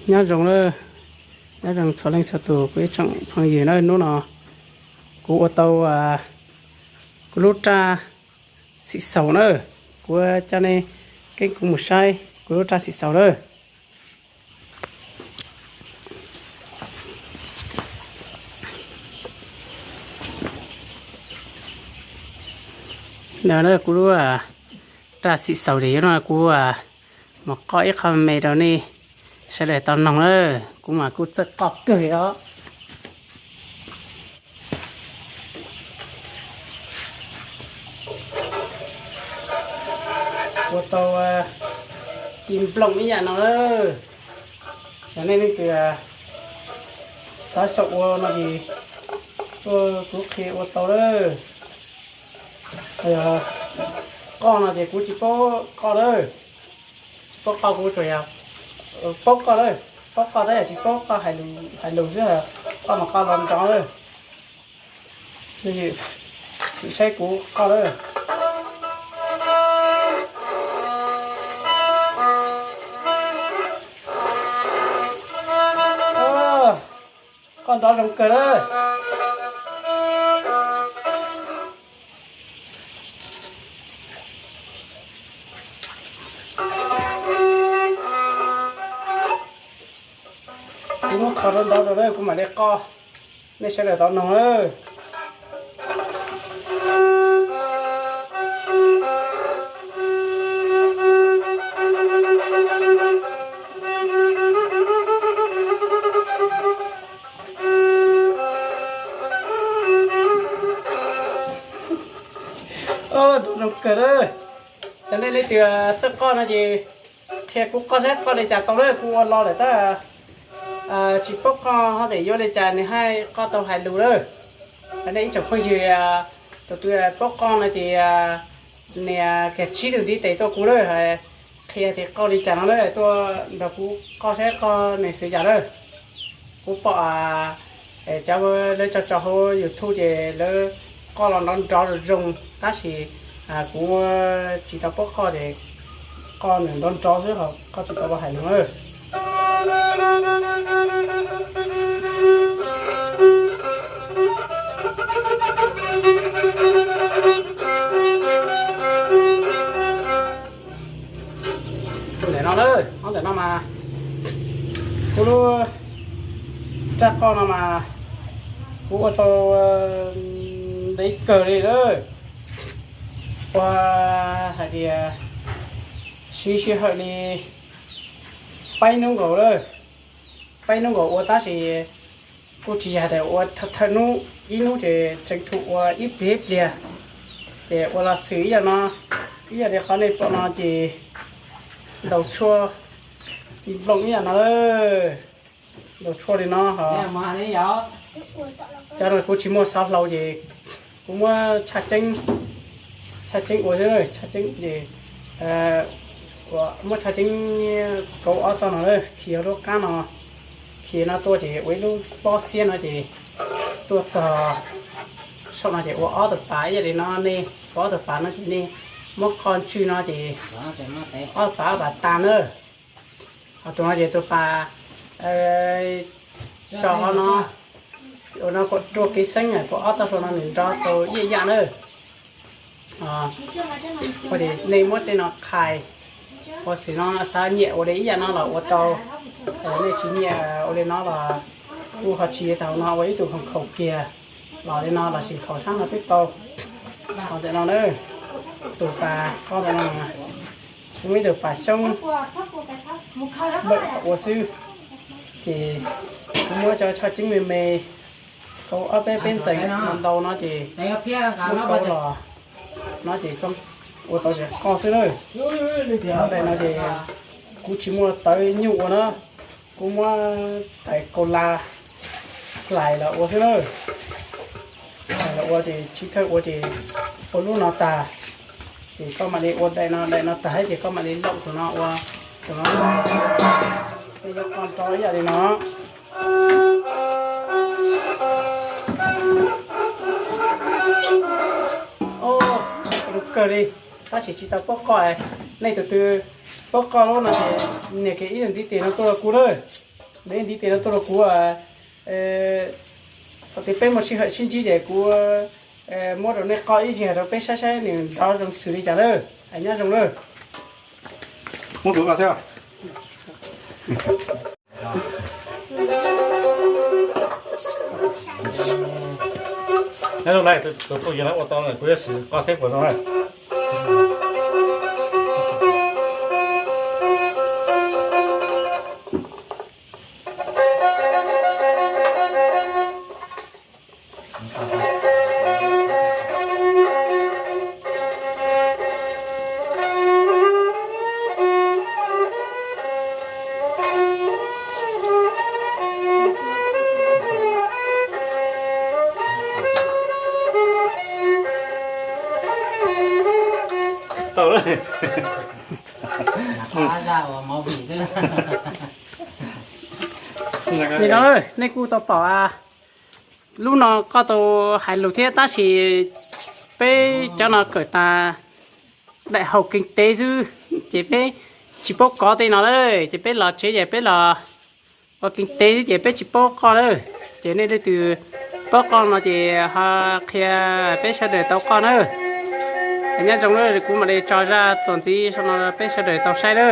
Nyob zoo na, nyob zoo txhua leej txhua tus kuv ib tsoom phooj ywg na, hnub no kuv ua tau kuv lub raj xim xaus na, kuv coj nej keeb kuv mus saib kuv lub raj xim xaus na. Ntawm no kuv lub raj xim xaus ces yuav no kuv mus qoj ib qho me rau nej sawv daws tau noog na, kuv mas kuj txawj qoj kawg li os. Ua tau ci nplooj ib yam no lawm. Yog nej leej twg xav xyaum ua no ces tuaj kuv qhia ua tau lawm. Qoj no ces kuv tsis paub qoj lawm, tsis paub qoj, kuv tsuas yog paub qoj lawm, paub qoj tab yog tsis paub qoj hais lus xwb, qoj mas qoj los nrov lawm. Xwm saib kuv qoj lawm. Qoj nrov zoo kawg lawm. Kuv muab qhov nrov nrov rau lawm kuv mam li qoj, nej sawv daws tau noog lawm. Nrov zoo kawg lawm. Yog nej leej twg txawj qoj no ces qhia kuv qoj saib qoj li cas tau na, kuv ua los lawm tab tsis paub qoj ho tias yuav li cas nws haj qoj tau hais lus lawm. Nej ib tsoom phooj ywg tus twg paub qoj no ces nias kiag tsib tug ntiv tes tuaj kuv lawm, qhia tias qoj li cas no lawm, tuaj nrog kuv qoj saib qoj nws xws yam lawm. Kuv pom cov lawv tso tso hauv YouTube ces lawv qoj los nrov nrov zoo zoo, tab sis kuv tsis tau paub qoj ces qoj nws nrov nrov xwb ho qoj tsis tau los hais lus na. Ntawm no na, ob ntawm no mas kuv lub raj qoj no mas kuv ua tau ntev kawg li lawm. Ua hais tias siv sij hawm li peb hnub nkaus lawm, peb hnub nkaus ua tab sis kuj tsis yog tias ua thawj hnub ib hnub ces tseem tus ua ib pliag ib pliag, ces ua los xws ib yam no, ib yam li qhov nej pom no ces ntaus tshuaj ci nplooj ib yam no, ntaus tshuaj li no ho. Cov no kuv tsis muaj xov hlau ces kuv muab tshaj ceeb, tshaj ceeb ua xwb, tshaj ceeb ces muab tshaj ceeb kauv ob txoj no, khi hauv lub qab no, khi no tuaj ces ua ib lub pob xiab no ces tuaj txog saum no ces ua ob tug pas ib yam li no, nej ua ob tug pas no ces nej muab qoj ntswj no ces ob pas ob pas tas na. Ho tus no ces tus pas tso qhov no, ua no kuv rua kev xeeb kuv ob txoj hlua no nws nrov tau ib yam na. Ua ces nej muab tej no qhais, ua xwm no xav nyiam ua li ib yam no los ua tau, nej tsis nyiam ua li no los kuj ho tsis tau no ua ib tug khoom khaum kiag los li no lossis khaum sab no twb tau. Ho ntawm no na, tus pas qoj ntawm no, kuv muab ib tug pas xyoob npawm ua xwb, ces kuv muab cov tshaj ceeb me me, kauv ob peb peb ntxees no ntau no ces muab kauv los no ces ua tau tsis qoj xwb na. Daim no ces kuv tsis muaj tawv nyuj ua na, kuv muab tais kaus las hlais los ua xwb na. Hlais los ua ces tsis thawj ua ces ua lub no tag, ces koj mam li ua daim no, daim no tag ces koj mam li laum tus no ua, tus no, tej yuav qoj nrov ib yam li no. Zoo kawg li, tab sis tsis tau paub qoj. Nej tus twg paub qoj lub no ces nias kiag ib tug ntiv tes no tuaj rau kuv lawm. Nej ntiv tes no tuaj rau kuv, qhov tias peb muaj sij hawm sib ntsib ces kuv muab rau nej qoj ib zig rau peb saib saib nws nrov zoo xws li cas lawm. Hais nyob zoo lawm. Muab kuv qoj xwb. Nyob zoo na, tus phooj ywg no ua tau, kuv yuav sim qoj seb puas zoo na. Tau lawm. Li no, nej kuj tau pom, lub no koj tau hais lus thiab tab sis peb cov no kawm tas đại học kinh tế xwb, ces peb tsis paub kov tej no lawm, ces peb los tsev ces peb los ua kinh tế xwb ces peb tsis paub qoj lawm. Ces nej leej twg paub qoj no ces ho qhia peb sawv daws tau qoj na. Nyob zoo na, kuv mam li tso zaj txuas ntxiv sau no peb sawv daws tau saib na.